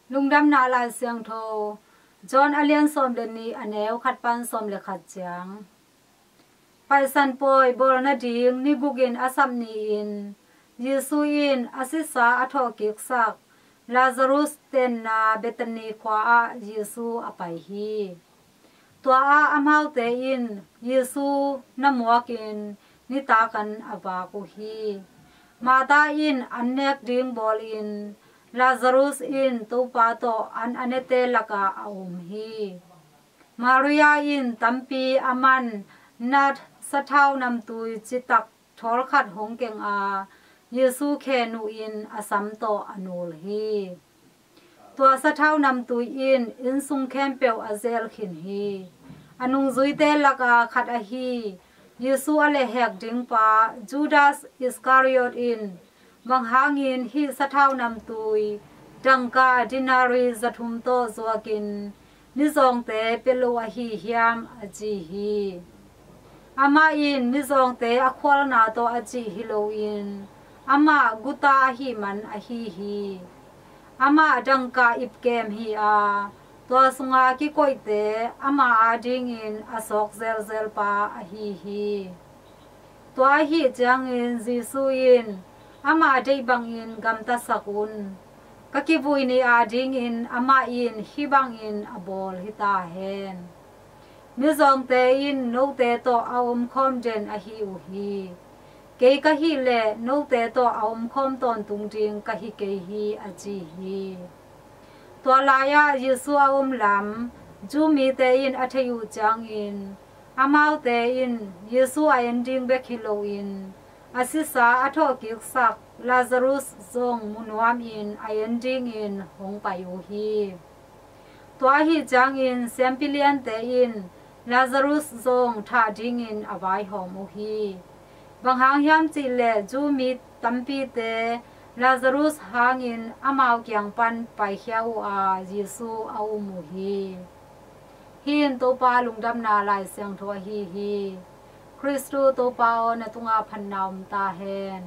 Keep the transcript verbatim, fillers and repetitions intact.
Lungdamna Lai Siangtho, John a lian sawm le nih, a neu khat pan sawm le khat ciang. Paisan pawi bawl nading ni guk in a sap ni-in Jesu in a sisa a thawhkiksak Lazarus tenna Bethany khua ah Jesu a pai hi. Tua ah amaute in Jesu na muakin nitak an a vak uh hi. Martha in an nek ding bawlin Lazarus in Topa tawh an a nete lakah a um hi. Maria in tampi a man nat sathau namtui citak thawlkhat hong keng a, Jesu khen uh in a sam tawh a nul hi. Tua sathau namtui in innsung khempeuh a zel khin hi. A nungzuite laka khat ahi Jesu a lehhek dingpa Judas Iskariot in, bang hangin hih sathau namtui dangka denari zathum tawh zuakin mizawngte pia lo ahi hiam, a ci hi. Amah in mizawngte a khualna tawh a cih hi loin amah guta ahih man ahi hi. Amah dangka ipkem hi a, tua sunga kikoihte ama adingin a sawk zelzelpa ahi hi. Tua ahih ciangin Jesu in, "Ama deih bangin gamtasak un. Ka kivui ni adingin amah in hih bangin a bawl hi ta hen. Mizawngte in note tawh a omkhawm den ahi uh hi. Kei ka hih leh note tawh a omkhawm tawntung ding ka hi kei hi," a ci hi. Tua lai-ah Jesu a om lam Jew mite in a theih uh ciangin, amaute in Jesu a en ding bek hi loin a sisa a thawhkiksak Lazarus zong mu nuamin a en dingin hong pai uh hi. Tua ahih ciangin siampi liante in Lazarus zong thah dingin a vaihawm uh hi. Bang hang hiam cih leh Jew mi tampite Lazarus hangin amau kiang pan paikhia uh a, Jesu a um uh hi. Hih in Topa lungdamna Lai Siangtho ahi hi. Khristu Topa aw, na tungah phatna om ta hen.